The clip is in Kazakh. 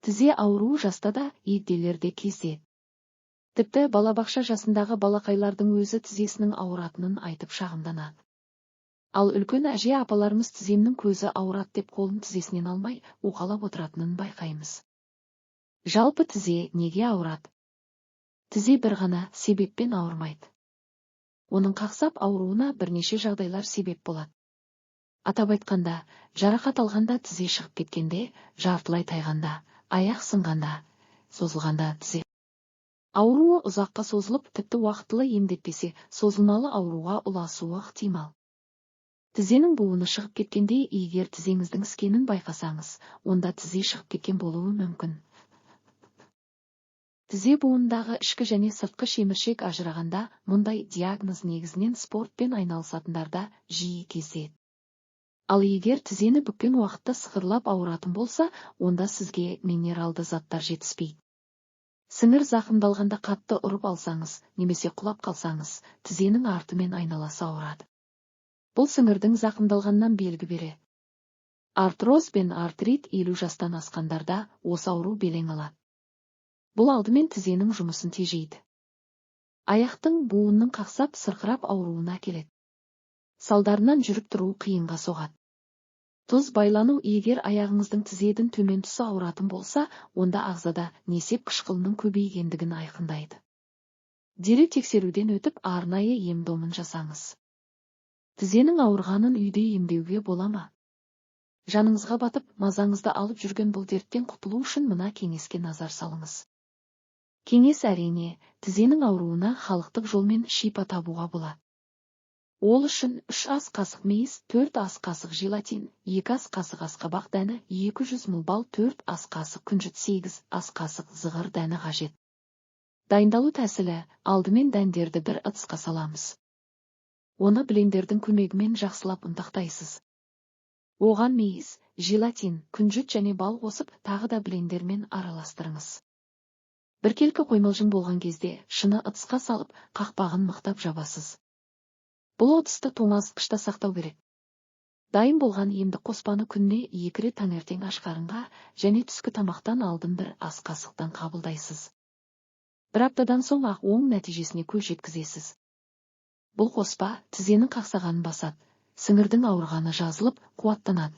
Тізе ауруы жаста да, егделерде кездеседі. Тіпті балабақша жасындағы балақайлардың өзі тізесінің ауыратынын айтып шағымданады. Ал үлкен әже апаларымыз тіземнің көзі ауырады деп қолын тізесінен алмай, уқалап отыратынын байқаймыз. Жалпы тізе неге ауырады? Тізе бір ғана себеппен ауырмайды. Оның қақсап ауруына бірнеше жағдайлар себеп болады. Атап айтқанда, жарақат алғанда, тізе шығып кеткенде, жартылай тайғанда, аяқ сынғанда, созылғанда тізе ауруы ұзаққа созылып, тіпті уақытылы емдетпесе, созылмалы ауруға ұласуы ықтимал. Тізенің буыны шығып кеткенде, егер тізеңіздің іскенін байқасаңыз, онда тізе шығып кеткен болуы мүмкін. Тізе буынындағы ішкі және сыртқы шеміршек ажырағанда, мұндай диагноз негізінен спортпен айналысатындарда жиі кездеседі. Ал егер тізені бүккен уақытта сықырлап ауыратын болса, онда сізге минералды заттар жетіспейді. Сіңір зақымдалғанда, қатты ұрып алсаңыз немесе құлап қалсаңыз, тізенің арты мен айналасы ауырады. Бұл сіңірдің зақымдалғаннан белгі береді. Артроз бен артрит: 50 жастан асқандарда осы ауру белең алады. Бұл алдымен тізенің жұмысын тежейді. Аяқтың буынның қақсап, сырқырап ауруына әкеледі. Салдарынан жүріп тұру қиынға соғады. Тұз байлану: егер аяғыңыздың тізеден төмен тұсы ауыратын болса, онда ағзада несеп қышқылының көбейгендігін айқындайды. Дереу тексеруден өтіп, арнайы ем-домын жасаңыз. Тізенің ауырғанын үйде емдеуге бола ма? Жаныңызға батып, мазаңызды алып жүрген бұл дерттен құтылу үшін мына кеңеске назар салыңыз. Кеңес: әрине, тізенің ауруына халықтық жолмен шипа табуға болады. Ол үшін 3 ас қасық мейіз, 4 ас қасық желатин, 2 ас қасық асқабақ дәні, 200 мл бал, 4 ас қасық күнжіт, 8 ас қасық зығыр дәні қажет. Дайындалу тәсілі: алдымен дәндерді бір ыдысқа саламыз. Оны блендердің көмегімен жақсылап ұнтақтайсыз. Оған мейіз, желатин, күнжіт және бал қосып, тағы да блендермен араластырыңыз. Біркелкі қоймалжың болған кезде шыны ыдысқа салып, қақпағын мықтап жабасыз. Бұл ыдысты тоңазытқышта сақтау керек. Дайын болған емдік қоспаны күніне екі рет, таңертең аш қарынға және түскі тамақтан алдын бір ас қасықтан қабылдайсыз. Бір аптадан соң ақ оң нәтижесіне көз жеткізесіз. Бұл қоспа тізенің қақсағанын басады, сіңірдің ауырғаны жазылып, қуаттанады.